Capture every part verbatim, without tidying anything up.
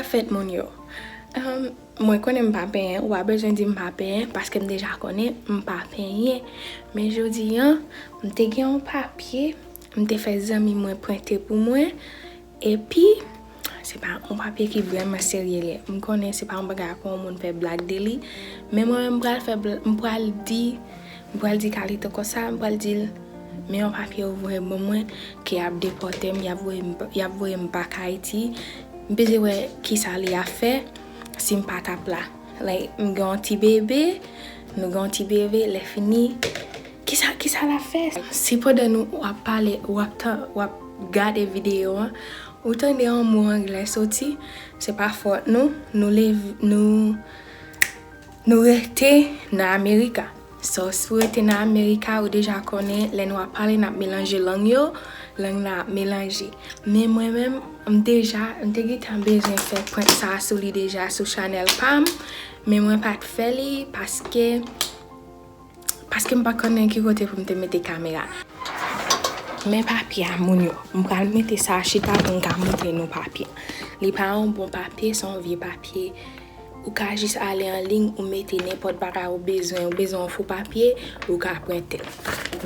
Fèt moun yo. Ahn, mwen konnen m pa penyen, ou pa bezwen di m pa penyen, paske m deja konnen m pa penyen. Men jodi a, m te gen yon papye, m te fè zanmi mwen prente pou mwen, epi, se pa yon papye ki vrèman serye li ye. M konnen se pa yon bagay pou yon moun fè blag de li, men mwen menm m pral fè bla-, m pral di, m pral di Carlito konsa, m pral di l, men yon papye yo voye ban mwen, ke y ap depòte m, y ap voye m, y ap voye m bak Ayiti. M bezwen wè kisa li ap fè si m pa t ap la. Like, m gen yon ti bebe, nou gen yon ti bebe, lè fini, kisa, kisa l ap fè? Si pandan nou, w ap pale, w ap tan, w ap gade videyo an, ou tande yon mo anglè soti, se pa fòt nou, nou lev-, nou, nou rete nan Amerika. So, si w rete nan Amerika, ou deja konnen, lè nou ap pale, n ap melanje lang yo, lang nan ap melanje. Men mwen menm, m deja, m te gentan bezwen fè prank sa a sou li deja, sou chanèl pa m, men mwen pa t fè li, paske, paske m pa konnen ki kote pou m te mete kamera. Men papye a, moun yo, m pral mete sa a chita pou m ka montre nou papye. Li pa yon bon papye, se yon vye papye. Ou ka jis ale an liy, ou mete nenpòt bagay ou bezwen, ou bezwen yon fo papye, ou ka prente l.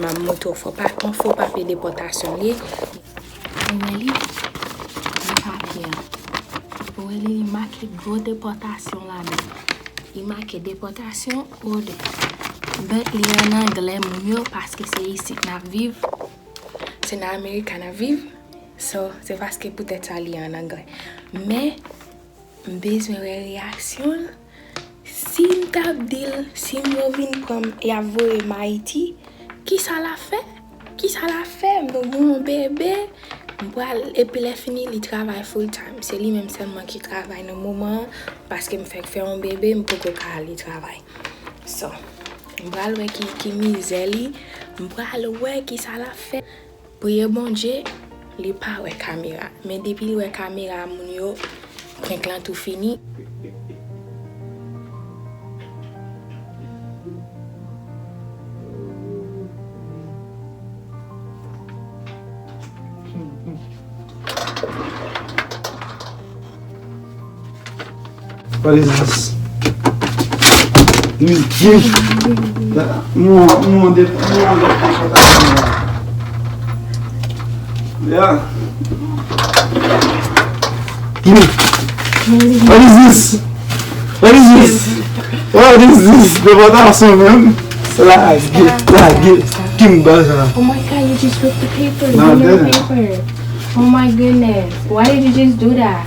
M ap montre w fo pa-, yon fo papye depòtasyon li ye. Ou wè li? Li papye an. Ou wè li, li make gwo depòtasyon ladan. Li make depòtasyon, order. But li an anglè, moun yo, paske se isit n ap viv. Se nan Amerika n ap viv. So, se paske poutèt sa li an anglè. Men, m bezwen wè reyaksyon l. Si m t ap di l, si m yo vin pran m, y ap voye m Ayiti, kisa l ap fè? Kisa l ap fè? M gen yon bebe, m pral, epi lè fini, li travay full time. Se li menm sèlman ki travay nan moman an, paske m fèk fè yon bebe, m poko ka ale travay. So, m pral wè ki, ki mizè li, m pral wè kisa l ap fè. Priye Bondye, li pa wè kamera. Men depi l wè kamera, moun yo, prank lan tou fini. What is this? Mwen, mwen, mwen, mwen, mwen, yeah. What is this? What is this? What is this? Depòtasyon menm. Lage, lage. Ki m ba sa? Oh my God, you just ripped the paper. You ripped the paper. Oh my goodness. Why did you just do that?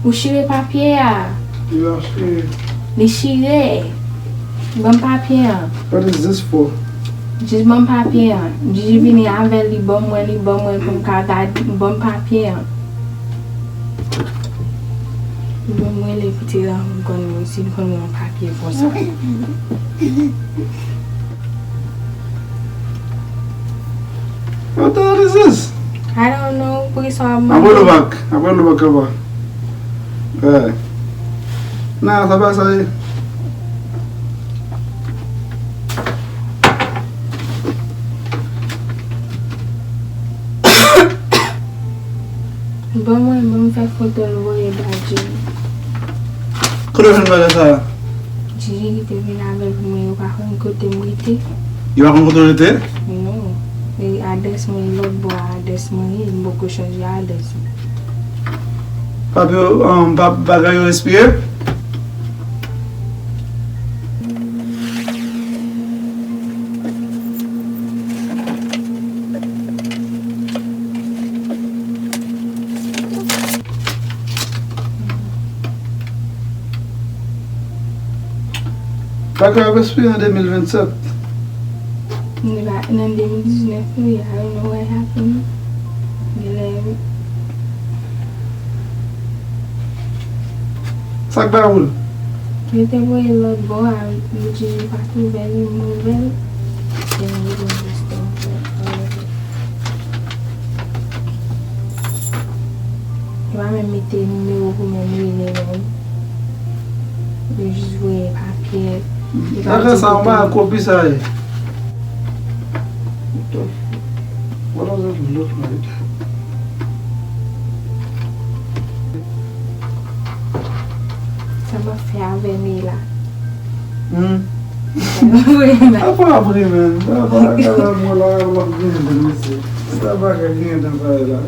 Ou chire papye a. Li pa chire. Li chire. Ban m papye an. What is this for? Jis ban m papye an. Jiji vini avè l, li ban mwen, li ban mwen pou m ka gade, ban m papye an. Ban mwen le piti la, m konn si l konn yon papye konsa. What the hell is this? I don't know. Poukisa w ap mande? Apre nou bak. Apre nou bak anba. Eh. Nan, sa pa sa ye. Ban mwen, ban m fè foto l voye ba Jimmy. Kote w jwenn bagay sa a? Jiji ki te vin avè l pou mwen, yo pa konn kote m rete. Yo pa konn kote w rete? Non. E adrès mwen lòt bò a adrès mwen ye, m poko chanje adrès mwen. Papye, um, pa, bagay yo espire? Bagay ap espire an de mil vennsèt. Li pa nan de mil diznèf li ye, I don't know what happened. Genlè, sa k bay woul? Yo te voye l lòt bò a, yo di yo pa twouve l, yo ouvè l. Then we gonna just don't put all of it. Yo pa menm mete nimewo pou menm rele menm. Yo jis voye papye. Yo pa di kote. What does it look like? Avè Nela. Hmm. Vre, men. Apa vre, men. Apa, apa, mwen la, la, gen dan, mesye. Se ta bagay gen dan sa la.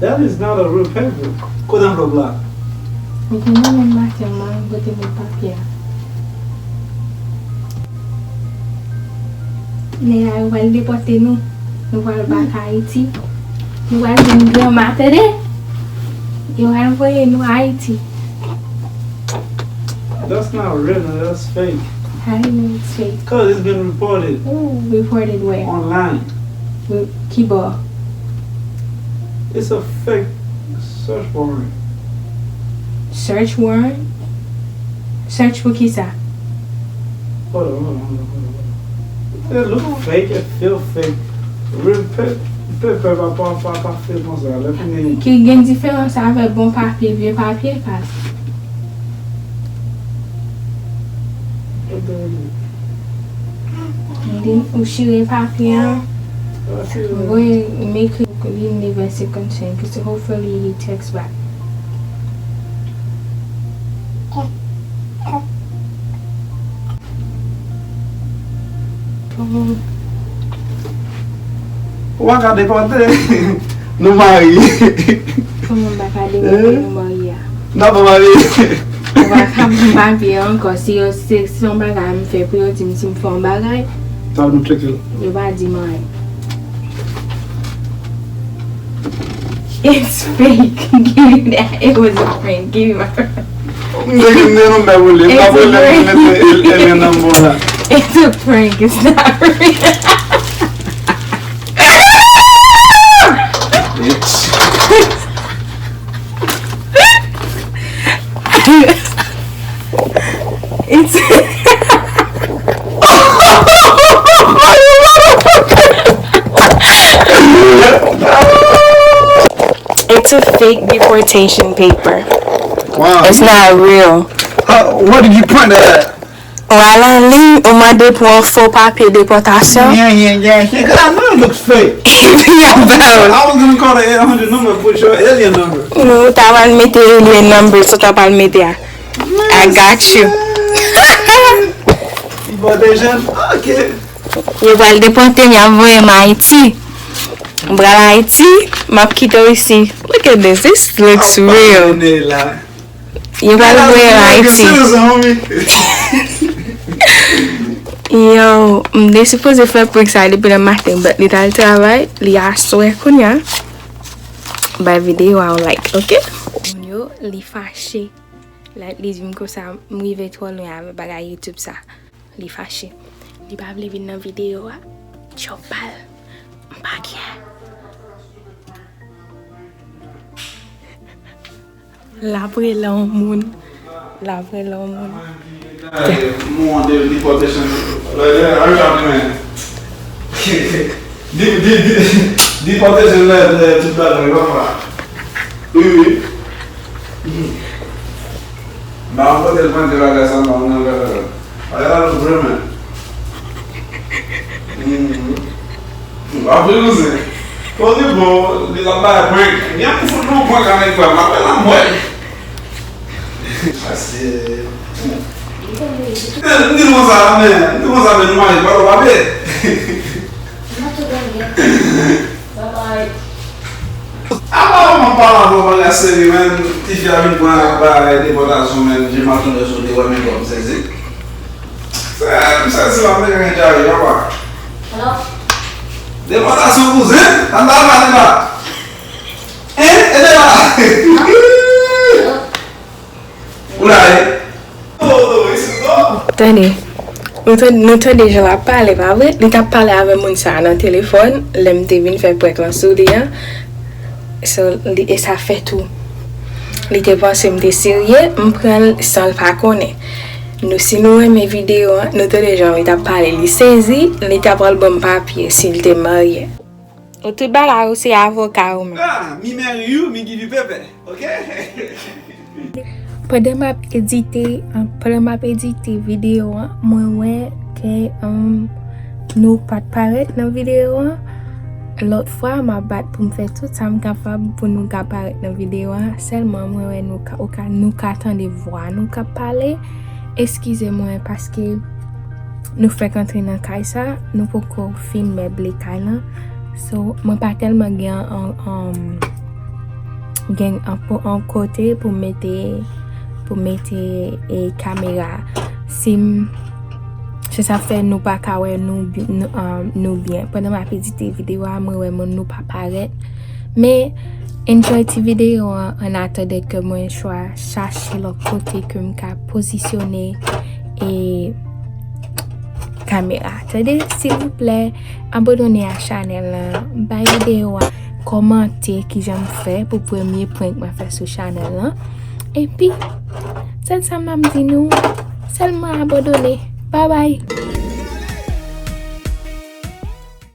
That is not a real paper. Kote anvlòp la? Li te nan men maten, mwen pote met papye a. Nèg yo pral depòte nou. Nou pral bak Ayiti. Nou pral vin granma, tande? Yo pral voye nou Ayiti. That's not real, that's fake. How do you mean it's fake? 'Cause it's been reported. Ooh, reported where? Online. Ki bò? It's a fake search warrant. Search warrant? Search pou kisa? Hold on, hold on, hold on, hold on, hold on. It look fake, it feel fake. Real pe-, paper pa, pa, pa, pa feel konsa. Lè fini. Ki gen diferans avè bon papye, vye papye, kas. Tande, ou chire papye an. Mwen voye m ekri li university concern, cause hopefully he texts back. Ou pa ka depòte. Nou marye. Kòman m pa ka depòte, nou marye a? N ap marye. Ou pa ka ban m papye ankò. Si yo, si, si se yon bagay m fè pou yo di m si m fè yon bagay. Sa nou tcheke l. Yo pa di m anyen. It's fake. Give me that. It was a prank. Give me my phone. M te gen de nonbè pou li. M pa pou li, m mete alien number la. It's a prank. It's not real. Bitch. It's It's a fake deportation paper. Wow. It's not real. Uh, where did you print that at? Ou al an liy, ou mande pou yon fo papye depòtasyon. Yeah, yeah, yeah, yeah. 'Cause I know it looks fake. Yeah, bro. I was gonna call the eight hundred number, put your alien number. Non, ou ta pral mete alien number, sa w ta pral mete a. I got you. Bon, deja, ok. Yo pral depòte m, y ap voye m Ayiti. M pral Ayiti, m ap kite w isi. Look at this, this looks real. Yo pral voye m Ayiti. Yo, m te sipoze fè prank sa depi nan maten, but li t al travay, li aswè kounye a. Bay videyo a yon like, ok? Moun yo, li fache. Like, li di m konsa, m rive twò lwen avè bagay YouTube sa. Li fache. Li pa vle vin nan videyo a. Tchòp pa l. M pa gen. L ap rele yon moun. L ap rele yon moun. Mon de deportation. Hurry up, man. Di, di, di, deportation lè, lè tout bagay, papa. Wi, wi. Ba, mwen pote l manje bagay sa, mwen, mwen, mwen, mwen. Bagay la lou vre, men. Mhm. Ba, vre, kouzen. Poze bon, li la bay prank. Gen pou fout nou prank avèk frè m. Apre la, mwen. Ase. M di nou konsa, men, m di nou konsa, men nou mache, pa tro pape. Apa w ap pale avè w bagay serye, men, tifi a vin pran bagay depòtasyon, men, je m'attendais sou te wè, men, kòm sezi. Se, m sezi la, men, gen djare, papa. Depòtasyon, kouzen, ann pale, ann pale. Hein? E de la. Ou la ye? Tande. Nou tande, nou tande jan l ap pale, pa vre? Li t ap pale avè moun sa a nan telefòn, lè m te vin fè prank lan sou li an. So, li, e sa fè tou. Li te panse m te serye, m pran l san l pa konnen. Nou, si nou renmen videyo an, nou tande jan li t ap pale, li sezi, li ta pral ban m papye si l te marye. Ou tout bagay ou se avoka ou menm. Ah, mi marry you, mi give you paper, ok? Pandan m ap edite, pandan m ap edite videyo an, mwen wè ke, um, nou pa t parèt nan videyo an. Lòt fwa, m ap bat pou m fè tout sa m kapab pou nou ka parèt nan videyo a. Sèlman, mwen wè nou ka, ou ka, nou ka tande vwa nou k ap pale. Eskize mwen paske nou fèk antre nan kay sa, nou poko fin meble kay lan. So, mwen pa tèlman gen an, an, gen an, an kote pou mete, pou mete e, kamera. Si m, se sa fè nou pa ka wè nou, bi- nou, um, nou byen. Pandan m ap edite videyo a, mwen wè moun nou pa parèt. Men, enjoy ti videyo an, an atandan ke mwen chwa chache lòt kote ke m ka pozisyone e kamera. Tande, silvouplè, abòne a chanèl lan, bay videyo a, kòmante kijan m fè pou premye prank mwen fè sou chanèl lan. Epi, sèl sa m ap di nou, sèlman abòne. Babay!